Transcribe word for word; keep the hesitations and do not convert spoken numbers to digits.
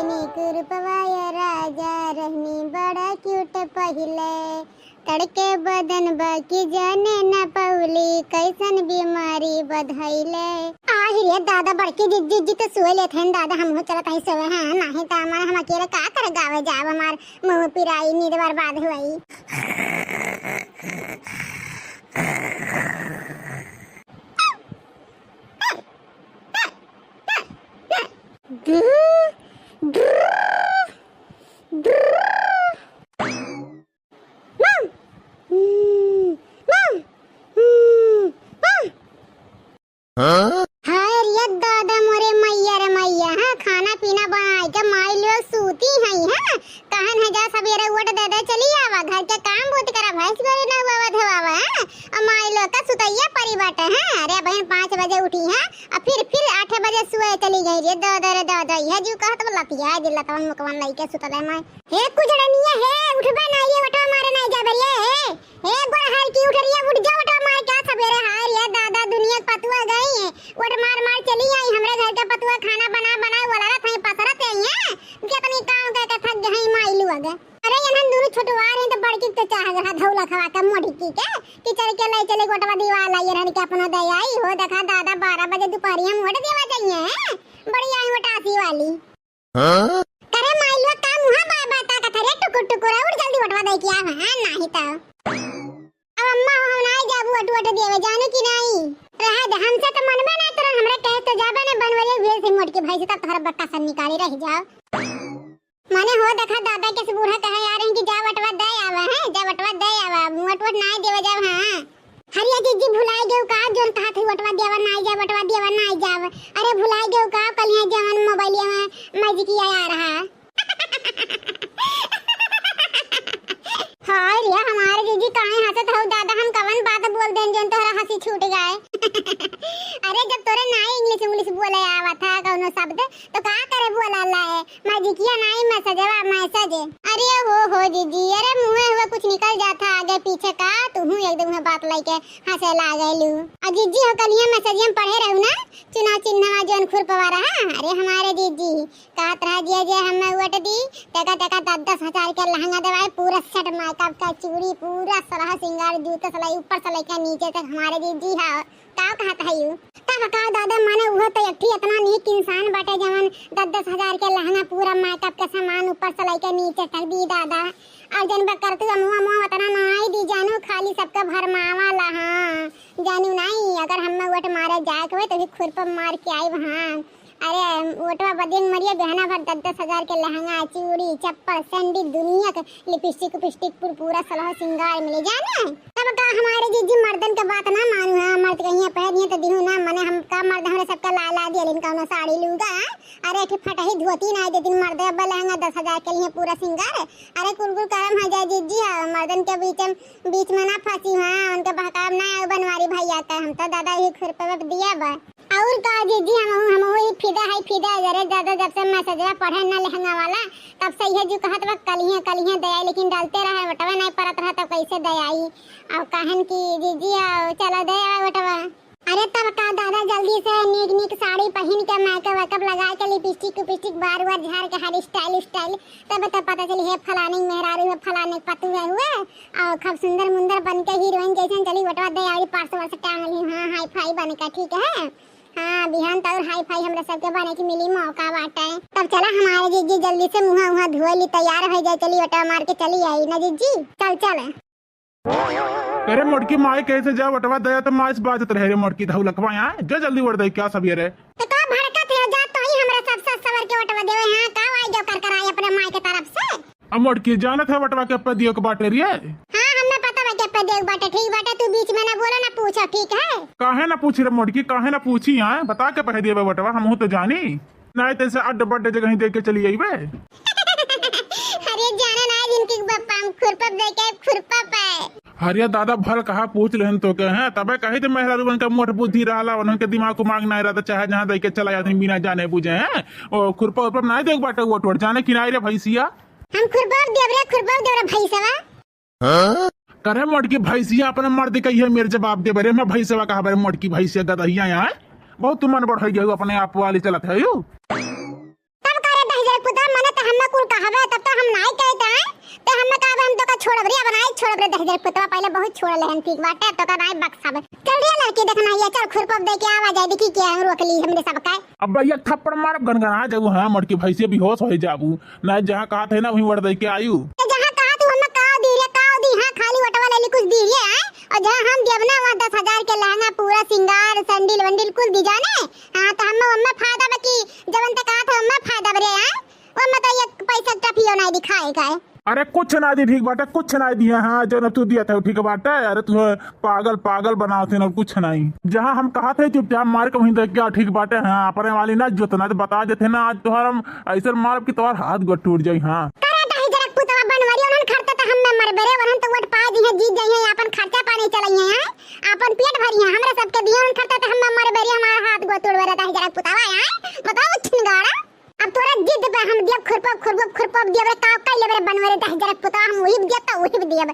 नीक रूपवा ए राजा, रहनी बड़ा cute पहिले। तड़के बदन बाकी जाने न पौली, कैसन बीमारी बधैले। आहि रे दादा, बड़की जिज्जी जी तो सोए लेत हन दादा, हमहू चलत हई सोए हैं, नाही त हमार हम अकेले का कर गावे जाब, हमार मुंह पिराई, नींद बर्बाद हुई। हाँ? हाय रे दादा मोरे, मैया रे मैया, हाँ, खाना पीना बनाए के माई लोग सूती हैं, हाँ, कहन है जा सबेरे उठ दे दे, चली आवा, घर के काम बहुत करा, भैंस गोरू नहवावा धोवावा, हाँ, और माई लोग का सुतैया परी बाटे, हाँ, अरे बहन पाँच बजे उठी, हाँ, और फिर, फिर आठ बजे सुए चली गई रे दादा रे दादा, यह जो कहत बा लतिया, जे लतवन मुकवन लइके सुतल है माई। हे कुजड़निया, हे उठबे ना, ये वटवा मारे ना जाबे रे, हे। ए गोरहर की उठ रही है, उठ जा बेटा, मार क्या सबेरे, हाय रे दादा, दुनिया के पतुआ गई है, उठ मार मार चली आई, हमरे घर के पतुआ खाना बना बना वलरत है, पसरत है, ये कितनी काम करके थक गए हैं माई लोग। अरे इन्हन दोनों छोटवार हैं तो बड़की तो चाह रहा धौला खवा के मोटकी के कि चल के ले चले गोटवा दीवाल आई रहन के अपना दे आई हो, देखा दादा बारह बजे दोपहरिया में वोट देवा जाइए, बड़ी आई वोटासी वाली। हाँ? करे माई लोग का मुहा बाय बाय ताकत हरे टुकुर टुकुर, उठ जल्दी वोटवा दे के आवा, हाँ, नाही तो। अब अम्मा हो, हम नाही जाबू वोट, वोट देवे, जाने की नाही? रहे दे, हमसे तो मनबे नाही तुरंत, हमरे कहे तो जाबे ने बनवले हुए से मोटकी भाई से, तब तोहरा बक्का सन निकाली रह जाओ। माने हो देखा दादा के से बूढ़ा कहे यार इनकी जा वोटवा दे आवे हैं, जा वोटवा दे आवा, वोट वोट नाही देवे जाओ, हाँ। हरिया जिज्जी भुलाए गयो का, जोन कहा थे वोटवा देवा नाही जाव, वोटवा देवा नाही जाव। अरे भुलाए गयो का, कल यहाँ जवन मोबाइलिया में मैजिकिया आ रहा। हाय रे हमारे जिज्जी काहे हंसत हो दादा, हम कवन बात बोल देन जोन तोहरा हंसी छूट गए। अरे जब तोरे नाही इंग्लिश इंग्लिश बोले आवा था कौनो शब्द तो का करे बोला लाए, मैजिकिया नाही मैसेजवा मैसेज। अरे हो हो जिज्जी, अरे मुँहे हुए कुछ निकल जाता आगे पीछे का, तू हूँ एकदम है बात लेके हंसे लागेलू। आ जिज्जी हो कलिया मैसेजिया में पढ़े रहू ना, चुनाव चिन्हवा जोन खुरपवा रहा। अरे हमारे जिज्जी कहत रहा जे जे हमें वोट दी, तेका तेका दस दस हजार के लहंगा देवाए, पूरा सेट मेकअप का चूड़ी, पूरा सलह सिंगार, जूता सलाई ऊपर से लेके नीचे तक हमारे जिज्जी है। का कहत है यू? तब का दादा, माने उहो तो एक ठी इतना नीक इंसान बाटे जवन दस दस हजार के लहंगा, पूरा मेकअप के सामान ऊपर से लेके नीचे तक दी दादा। और जन बा करतू अमुआ मुआ उतना नाई दी जानू, खाली सबका भरमावा ला। हाँ जानू नाई, अगर हमें वोट मारे जाए के होए तो भी खुरपा मार के आई वहाँ। अरे वोटवा बदिन मरिए, बिहाना भर दस दस हजार के लहंगा, चूड़ी, चप्पल, सैंडल, दुनिया के लिपस्टिक उपिस्टिक पुर पूरा सलहो सिंगार मिले जाने। तब का हमारे जिज्जी मर्दन के बात ना मानू है, मर्द कहिए पहनिए तो दिहू ना, मने हम का मर्द हमरे सबका ला ला दिया, लेकिन कौनो साड़ी लूगा। अरे एक ठे फटही धोती ना दे दिन मर्द अब लहंगा दस हजार के लिए पूरा सिंगार। अरे कुल कुल करम है जाए जिज्जी है, मर्दन के बीच में, बीच में ना फंसी हुआ, उनके बहकाव ना आऊ बनवारी भैया का, हम तो दादा ही खुरपे दिया बा। और का जीजी, हम, हम वही फिदा है, फिदा। अरे दादा, जब से मैसेजवा पढ़े न लहंगा वाला, तब से यह जो कहत बा, कलिहे, कलिहे दे आई, लेकिन डालते रहे, वोटवा नहीं परत रहा, तब कैसे दे आई? और कहन की जीजी, आओ, चलो दे आवे वोटवा। अरे तब का दादा, जल्दी से नीक नीक साड़ी पहिन के, मेकअप वेकअप लगा के, लिपस्टिक उपिस्टिक, बार वार झाड़ के, हर स्टाइल स्टाइल, तब तो पता चली, हे फलानी मेहरारू है, फलाने पतुआ हुए, और खूब सुंदर मुंदर बन के हीरोइन जैसन चली, वोटवा दे आई, पर्स वर्स टांग ली, हाँ, हाई फाई बन के, ठीक है। हाँ, बिहान तो और हाई फाई हमरा सबके बने की मिली मौका बाटे। तब चला हमारे जीजी जल्दी से मुँहा उहा धोए ली, तैयार हो जाए, चली वोटवा मार के चली आई ना जीजी, चल चल। अरे मोटकी माई कैसे जा वोटवा दया तो माई से बाजत रहे रे मोटकी धौलकवा यहाँ, जा जल्दी वोट दे क्या सब ये रे। तो का भड़कत है, जा तो ही हमरा सब सास सवर के वोटवा देवे, हाँ, का आई जो कर कर आई अपने माई के तरफ से। अब मोटकी जानत है वोटवा के पे दियो के बाटे रे। हाँ, हमें पता बा के पे दियो के बाटे, ठीक बाटे, तू बीच में ना बोलो ना पूछो, ठीक है? काहे ना पूछी रे मोटकी, काहे ना पूछी, हाँ, बता के पहे देवे वोटवा, हमहू तो जानी, नहीं तो ऐसे अड्ड बड्ड जगह ही दे के चली अइबे। अरे जाना ना जिनके बप्पा हम खुरपा दे के खुरपा पे। अरे दादा भल कहा पूछ लेहन तो के हैं, तबे कही थे मेहरारू उनका मोट बुद्धि रहला, उनके दिमाग उमाग नहीं रहता, चाहे जहाँ दे के चला आदमी बिना जाने बुझे हैं। ओ खुरपा उरपा नहीं देख बाटे वोट वोट, जाने कि नहीं रे भैंसिया। हम खुरपा देब रे, खुरपा देब रे भैंसवा। हाँ? करे मोटकी भैंसिया अपने मर्द के ये मेरे जवाब देबे रे, मैं भैंसवा कहा बरे मोटकी भैंसिया गदहिया यहाँ। बहुत तू मन बढ़ गया अपने आप वाली चलत है यू। तब करे दहिजर पुता कहबे तब तो हम नाई कहते हैं। ते हमें कहबे हम तोका छोड़ब रे, अब नाई छोड़ब रे दहिजर पुतवा, पहले बहुत छोड़ लेहन, ठीक बाटे, अब तोका नाई बक्साबे। चल रे लड़की, देखना ये, चल खुरपा दे के आवा जाए, देखी के हम रोक ली हमरे सबका। अब भैया थप्पड़ मारब, गनगना जाबू, हाँ, मटकी भैंसे बेहोश हो जाबू। ना जहाँ कहत है ना वहीं वोट दे के आयु। ते जहाँ कहत हूँ हमें काव दी रे, काव दी, हाँ, खाली वोटवा ले ली, कुछ दी रे, आए। और जहाँ हम देब ना, वहाँ दस हजार के लहंगा, पूरा सिंगार, सैंडल वैंडल कुल दी जाने। हाँ, तो हमें, हमें फायदा बा कि जवन ते कहत है, हमें फायदा बा रे, आए। ओमे तो एक पैसा टफियो नाई दिखाए का है। अरे कुछ ना दी, ठीक बाटे, कुछ ना दिए। हाँ, जो न तू दिया था, ठीक बाटे। अरे तू पागल, पागल बनावत है ना, कुछ नहीं। जहाँ हम कहत है चुपचाप मार के वहीं देख के आ, ठीक बाटे। हाँ, अपने वाली ना जोतना तो बता देते ना, आज तोहर हम ऐसे मारब कि तोहर हाथ गोड़ टूट जाई। हाँ। करे दहिजरक पुतवा बनवरी, उन्हन खरते तो हम में मरबे रे, उन्हन तो वोट पा दी है, जीत जाई है, अपन खर्चा पानी चलाई है, हाँ? अपन पेट भरी है, हमरा सबके दिए उन्हन खरते तो हम में मरबे रे, हमारा हाथ गोड़ तोड़बे रे दहिजरक पुतवा, हाँ? बताओ छिनगाड़ा। अब तोरा जिद पे हम दियब खुरपब, खुरपब, खुरपब दियब रे, का कइ लेबे रे बनवे रे दहिजरक पुतवा, हम वही दियब त वही दियब।